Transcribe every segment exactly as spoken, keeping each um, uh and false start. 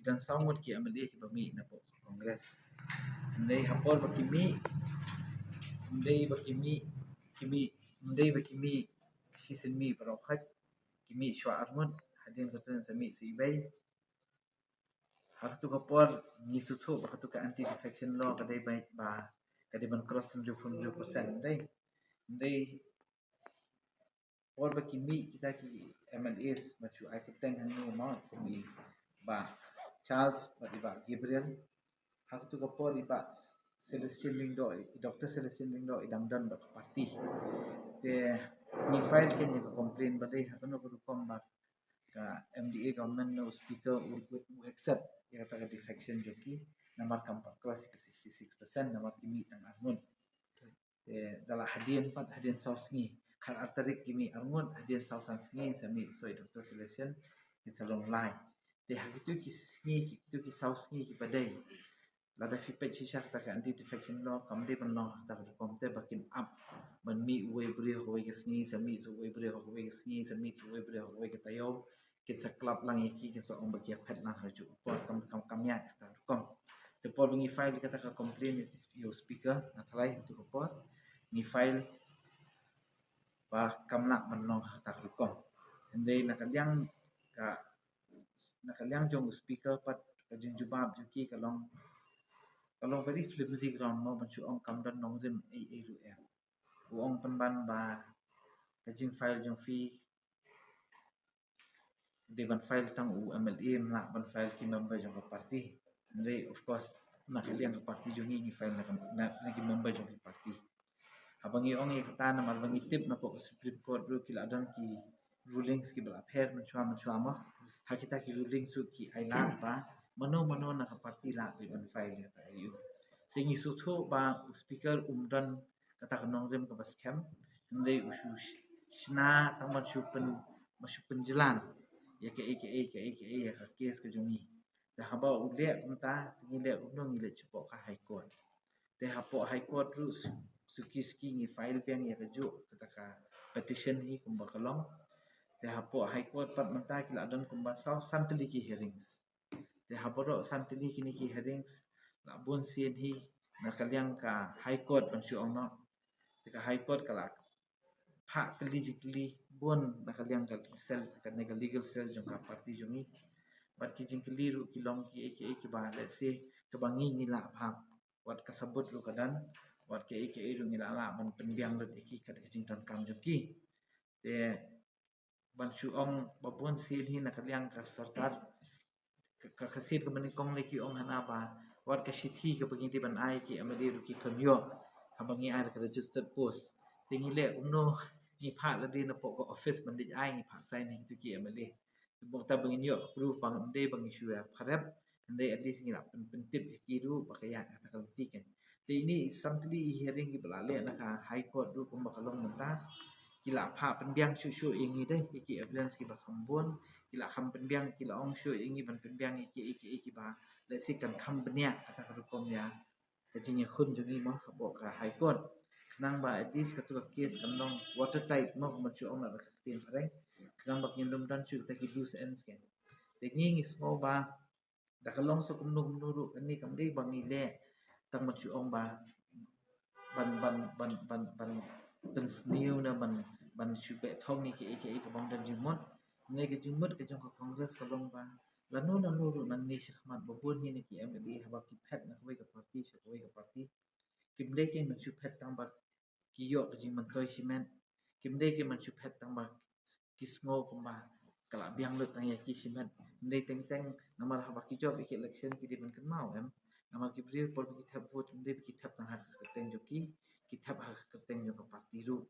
Don saw ngut ki M L A kiba mih na pdeng Congress. Hynrei ha por ba ki mih, hynrei ba ki mih, ki mih, hynrei ba ki mih shisien mih baroh khoit, ki mih shuwa arngut, hadien katto sa mih sa iwei. Ha katto ka por ngi sngewthuh ba katto ka anti defection law ka dei ba, ba ka dei ban cross hynriew phew hynriew percent, hynrei, hynrei por ba ki mih kita ki M L As ba shu ai kyrteng hangne mo, kum i Bah Charles bad i Bah Gabriel. Ha katto ka por i Bah Celestine Lyngdoh, i Doctor Celestine Lyngdoh i dang don bad ka party. Te ngi file kein ïa ka complaint balei, ha kano ka rukom ba ka M D A government ne u speaker u, u accept ïa kata ka defection jong ki, namar kam pat cross ïa ka sixty six percent, namar ki mih tang arngut. Te da la hadien pat, hadien saw sngi, khatar tarik ki mih arngut, hadien saw san sngi sa mih shuh i Doctor Celestine, kin sa long lai. Te ha kito ki sngi, kito ki saw sngi kiba dei, lada phi peit shisha kata ka anti defection law kam dei ban long ha kata ka rukom, te ba kin ap ban mih uwei u briew ha kawei ka sngi, sa mih shuh uwei u briew ha kawei ka sngi, sa mih shuh uwei u briew ha kawei ka taïew, kin sa klap lang ïa ki, kin sa ong ba ki ïa phet lang ha kajuh ka por, kam, kam, kam ïaid ha kata ka rukom. Te por ba ngi file ïa kata ka complaint ïa u speaker, nga tharai ha kato ka por ngi file ba kam lah ban long ha kata ka rukom. Hynrei na ka liang ka, na ka liang jong u speaker pat ka jingjubab jong ki ka long, ka long very flimsy ground mo, ban shu ong kam don nongrim ei ei ruh em. U ong pynban ba ka jingfile jong phi dei ban file tang u M L A, ym lah ban file ki member jong ka party. Hynrei of course na ka liang ka party jong ngi, ngi file na ka, na, na ki member jong ka party. Haba ngi ong ïa kata namar ba ngi tip na pdeng ka Supreme Court ruh ki la don ki rulings kiba la pher mynshuwa mynshuwa mo. Ha kita ki rulings ruh ki ailad ba mano mano na ka party lah ban file ïa kata ïa u. Te ngi sngewthuh ba u speaker um don kata ka nongrim kaba skhem, hynrei u shu shna tang ban shu pyn, ban shu pynjlan ïa kaei kaei kaei kaei ïa ka case ka jong ngi. Te haba u leh kumta, te ngi leh kumno, ngi leit shapoh ka High Court. Te hapoh High Court ruh su, suki suki ngi file biang ïa kajuh kata ka petition hi kumba ka long. Te hapoh High Court pat mynta ki la don kumba saw san tylli ki hearings. Te ha baroh san tylli kine ki hearings la bun sien hi na ka liang ka High Court ban shu ong noh. Te ka High Court ka la phah kylli jingkylli bun na ka liang ka cell, kane ka legal cell jong ka party jong ngi. Bad ki jingkylli ruh ki long kiei kiei kiba, let's say, kaba ngi ngi lah phah. Wat ka sabut ruh ka don, wat kiei kiei ruh ngi lah lah ban pynbiang lut ïa ki kat ka jingdonkam jong ki. Te ban shu ong ba bun sien hi na ka liang ka sorkar, ka, ka, ka sien kaba nyngkong lei ki ong hana ba wat ka shithi kaba ngi dei ban ai ki M L A ruh ki khlem ïoh haba ngi ai da ka registered post. Te ngi leh kumno, ngi phah lade na pdeng ka office ban dei ai, ngi phah sign ha kito ki M L A. Te bok ta ba ngin ïoh ka proof ba ngim dei ba ngi shu ïa pharep, hynrei at least ngi lah pyn, pyntip ïa ki ruh ba ka ïaid ha kata ka lynti kan. Te ine i san tylli i hearing kiba la leh na ka High Court ruh kumba ka long mynta, ki la phah pynbiang shuh shuh ïa ngi dei ïa ki evidence kiba kham bun, ki la kham pynbiang, ki la ong shuh ïa ngi ban pynbiang ïa kiei kiei kiba, let's say, kan kham bniah kata ka rukom ïa ka jingïakhun jong ngi mo hapoh ka High Court. Khnang ba at least kato ka case kan long watertight mo, kumba shu ong na ka ktien phareng. Khnang ba kin ym don shuh kita ki loose ends kan. Te ngi ngi sngew ba da ka long sa kumno kumno ruh, kane kam dei ba ngi leh tang ban shu ong ba ban, ban, ban, ban, ban pynsniew ne ban, ban shu beh thong ïa kiei kiei kaba ym don jingmut. Hynrei ka jingmut ka jong ka Congress ka long ba lano lano ruh nangne shakhmat ba bun hi na ki M L A haba ki phet na kawei ka party sha kawei ka party, kim dei kein ban shu phet tang ba ki ïoh ka jingmyntoi shimet, kim dei kein ban shu phet tang ba ki sngew kumba ka la biang lut tang ïa ki shimet. Ym dei teng teng namar haba ki jop ïa ki election ki dei ban kynmaw em, namar ki briew por ba ki thep vote ym dei ba ki thep tang ha ka kyrteng jong ki, ki thep ha ka kyrteng jong ka party ruh.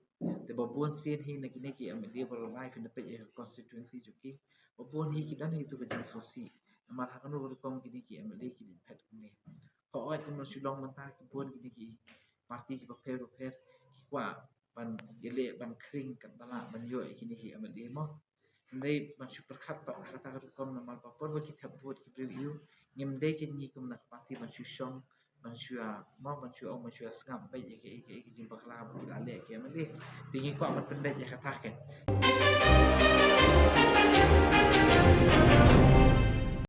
Te ba bun sien hi na kine ki M L A baroh lai phin da peit ïa ka constituency jong ki, ba bun hi ki don hi tu ka jingsngewsih namar ha kano ka rukom kine ki M L A ki dei phet kumne. Hooid, kumno shu long mynta, ki bun kine ki party kiba pher ba pher ki kwah ban ïaleh ban khring katba lah ban ïoh ïa kine ki M L A mo. Hynrei ban shu pyrkhat pat ha kata ka rukom namar ba por ba ki thep vote ki briew ïa u, ngim dei kein ngi kum na ka party ban shu shong, ban shu ïa mo, ban shu ong, ban shu ïa sngap beit ïa kaei kaei ka jingbakla ba ki la leh ki M L A. Te ngi kwah ban pynbeit ïa kata kein.